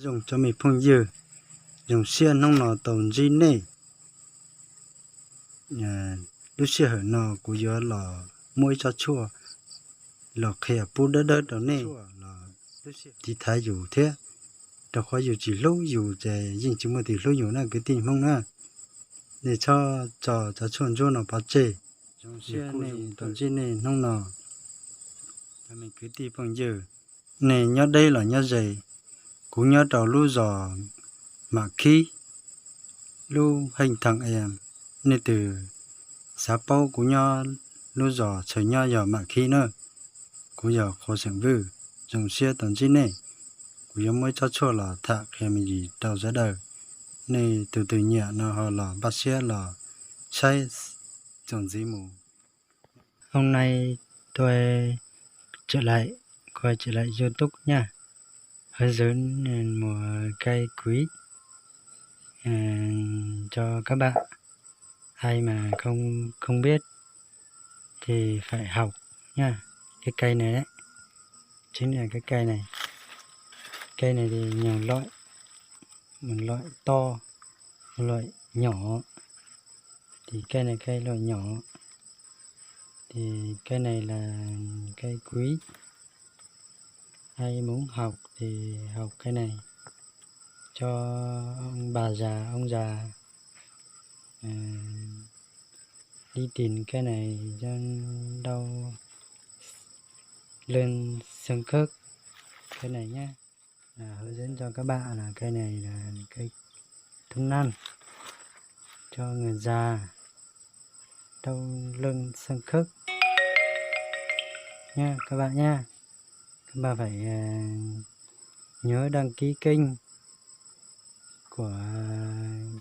Zoo cov me phooj ywg, zoo siab hnub no tau ntsib nej. Lub sij hawm no kuv yuav los muab ib tsob tshuaj los qhia pub dawb dawb rau nej, tiv thaiv yus thiab, rau qhov yus tsis hlub yus ces yeej tsis muaj tus hlub yus na kwv tij Hmoob na. Nej txhob tso cov tshuaj ntsuab no pov tseg. Zoo siab tau ntsib nej hnub no. Cov me kwv tij phooj ywg, nej nyob deb los nyob ze, kuv nyob rau lub zos Mam Khib, lub Heej Thaj Ea. Nej twg xav paub kuv nyob lub zos txhawm nyob yog Mam Khib na. Kuv yog Qhua Xeem Vwj, zoo siab tau ntsib nej. Kuv yuav muab ib tsob tshuaj los tham qhia me ntsis rau sawv daws. Nej tus twg nyiam no ho los npaj siab los saib txuas ntxiv mus. Hôm nay tôi trở lại, quay trở lại YouTube nha. Hướng dẫn một cây quế, à, cho các bạn. Ai mà không không biết thì phải học nha. Cái cây này đấy, chính là cái cây này. Cây này thì nhiều loại, một loại to, một loại nhỏ. Thì cây này cây loại nhỏ. Thì cây này là cây quý. Ai muốn học thì học cái này. Cho ông bà già, ông già, à, đi tìm cái này cho đau lưng xương khớp. Cái này nhé. Là hướng dẫn cho các bạn là cây này là cây thuốc nam cho người già, đau lưng xương khớp nha các bạn nha. Các bạn phải, à, nhớ đăng ký kênh của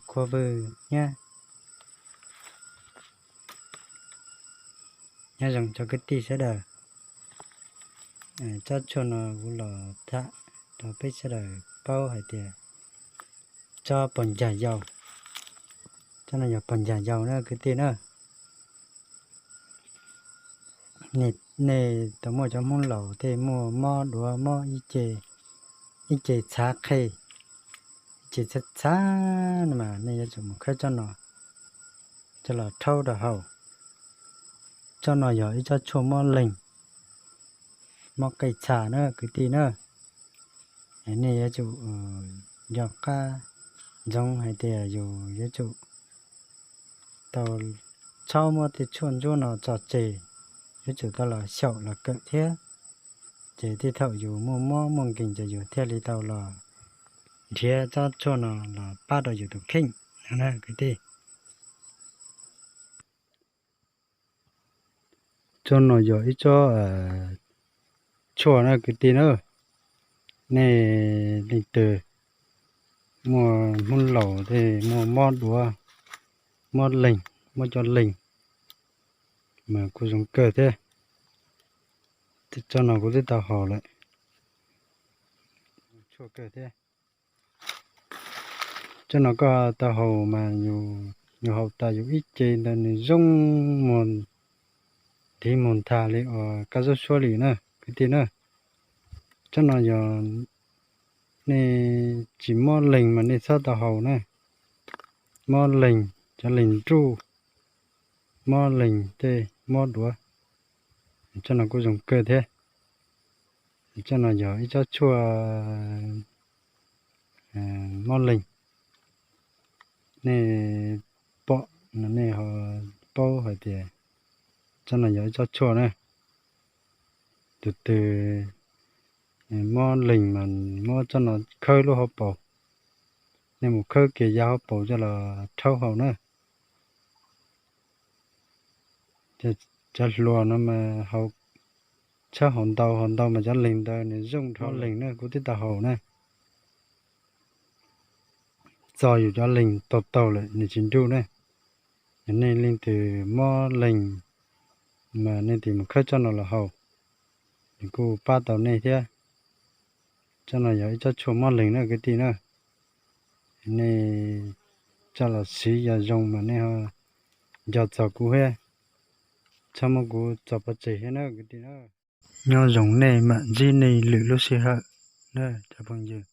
Khua Vư nhé. Nyob zoo cov kwv tij sawv daws. Tsob tshuaj no kuv los tham rau peb sawv daws paub hais tias tsob pos ncag yau. Tsob no yog pos ncag yau na kwv tij na. Nej tau muaj cov Hmoob laus tej muaj mob duav mob ib ce, ib ce txhav qhe, ib ce txhav txhav no mas nej yuav tsum mus khawb tsob no coj los rhaub rau haus. Tsob no yog ib tsob tshuaj mob leeg, mob qej txha na kwv tij na. Nej yuav tsum nco qab ntsoov hais tias yus yuav tsum tau txhob muab tej tshuaj ntsuab no tso tseg, yuav tsum tau los xyaum los kawm thiab. Ces tej thaum yus muaj mob muaj nkeeg ces yus thiaj li tau los nrhiav tsob tshuaj no los pab rau yus tus kheej no na kwv tij. Tsob no yog ib tsob tshuaj na kwv tij na. Nej leej twg muaj Hmoob laus tej muaj mob duav, mob leeg, mob cov leeg mas kuj zoo kawg thiab. Tsob no kuv twb tau haus lawm, tshuaj kawg thiab. Tsob no koj tau haus mas yus haus tas yus ib ce ntawd nws zoo muag, tiv muag ntha li uas kab zaub suab li na kwv tij na. Tsob no yog nej tsis mob leeg mas nej txhob tau haus na. Mob leeg, cov leeg nruj, mob leeg tej mob duav, tsob no kuj zoo kawg thiab. Tsob no yog ib tsob tshuaj mob leeg. Nej pom no nej ho paub hais tias tsob no yog ib tsob tshuaj na. Tus twg mob leeg mas muab tsob no khawb lub hauv paus. Nej mus khawb kiag yav hauv paus coj los rhaub haus na. Cov hluas no mas haus, tshawb haus ntau, haus ntau mas cov leeg ntawd nws zoo dhau leeg na, kuv twb tau haus na. Txo yus cov leeg taug taug lawm nws tsis nruj ne. Yog nej leej twg mob leeg mas nej tig mus khawb tsob no los haus, nws kuj pab tau nej thiab. Tsob no yog ib tsob tshuaj mob leeg na kwv tij na. Nej coj los siv yog zoo mas nej ho nco txog kuv thiab, txhob muab kuv txo pov tseg thiab na kwv tij na. Nyob zoo nej mam ntsib nej lwm lub sij hawm na cov phooj ywg.